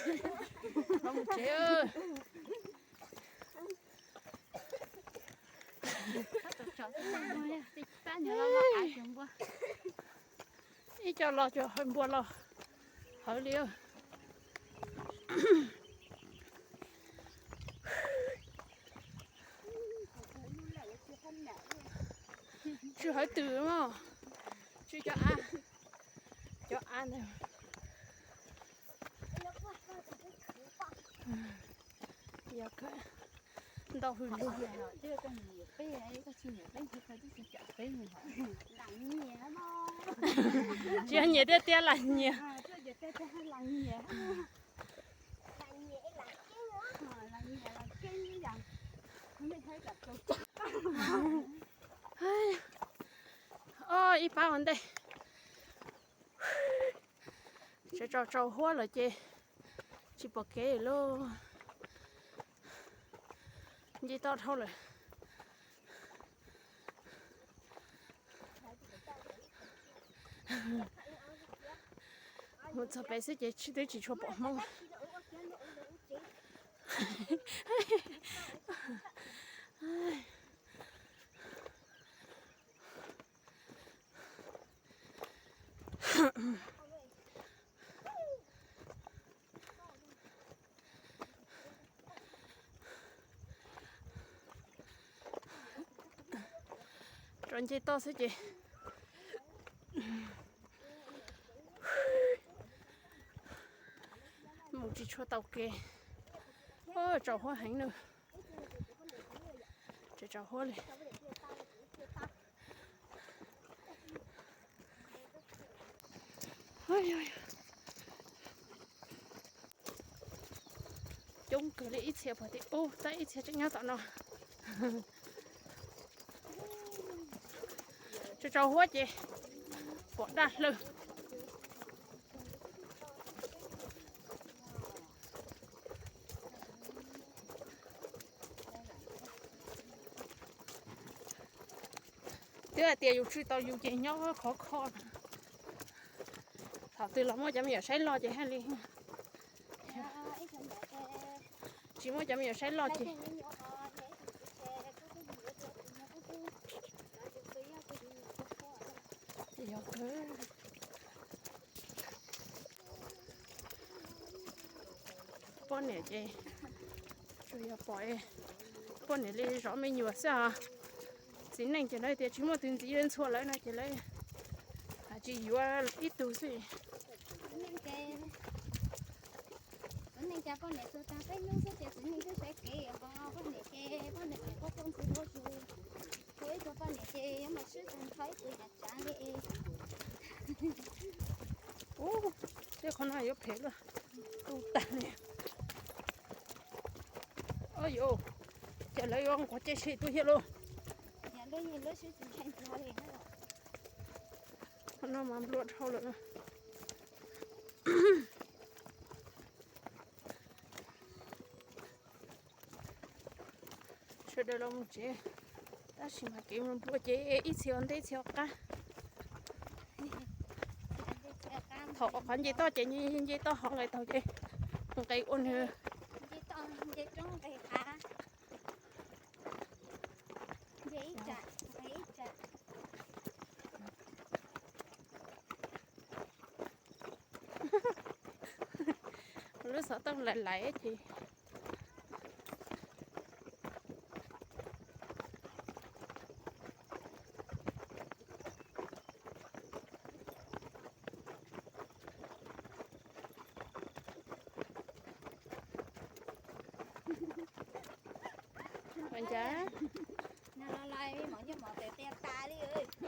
Los mus tsev. Ib co los cuag hawv npua los hawv li. Tsw hawv twm mog, tsw cov av, cov av ntawd. Yog ntau hws lug. Tsis yog nyiam tiag tiag, lam nyiam. O, ib pab ua ntej. Tsaus tsaus huab lawm ces tsis pom kev lauj. Nce toj dhau lawm. Mus txog pem xwb ces twb tsis tshua pom Hmoob. Rov nce toj xwb ces mus tsis tshua tau kev. Tsaus huab heev na. Tsaus huab li. Coob kawg li, ib txhia pom tim ub, tab ib txhia tseem nyob tom no. Tsaus tsaus huab ces pom daj hlaws. Twb hais tias yus tsw tau yus ces nyob khov kho. Thaum twg los muaj cov me nyuam saib loj ces haj li. Tsis muaj cov me nyuam saib loj ces yog kawg. Poj niam ces tsuas yog pom poj niam li zov me nyuam xwb os. Txiv neej ces lawv tias tsis muaj tus ntxiv yuav ntxhua lawv no ces lawv tsis yuav ib tug xwb. Txiv neej cas poj niam txug tag peb hnub xwb ces txiv neej twb sawv kev ho poj niam ces poj niam pem quaj tuaj ntxig huab zus. Ua ib tug poj niam ces yuav mus swb tag nrho ib tug yam tsav li. Ub, tej qhov no yuav phem luaj, tu tag li. Au yau, ces lawv yuav nquag cia seb tuaj thiab lauj. Qhov no mas nplua dhau lawm. Sawv daws los mus tsev, tab sis mas kev mus nplua ces ib txhia ua ntej ib txhia ua qab. Thaum qhov nce toj ces nce toj hov nqes taug ces nqes ua nws. Lub xov tooj laiv laiv ces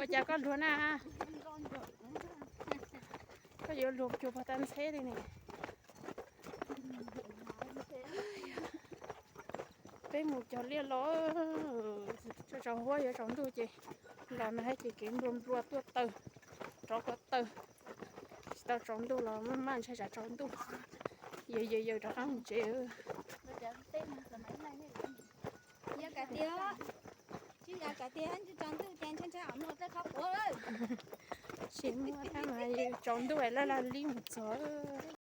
Ua cas koj luag na? Koj yuav luag cuag pog tag ntxheb li ne. Peb mus cog liaj los, tsaus huab yuav tsaus ntuj ces los no ces kev nplua nplua tuaj taw, rov kom taw. Tsis tau tsaus ntuj los maj ntshai tsam tsaus ntuj, yawg yawg yawg rov qab mus tsev. Yog kam tias, tsis yog kam tias tsaus ntuj ces ntshai ntshai am muaj tej qhov quav. Tsis muaj tab mas tsaus ntuj laj laj li mus txog.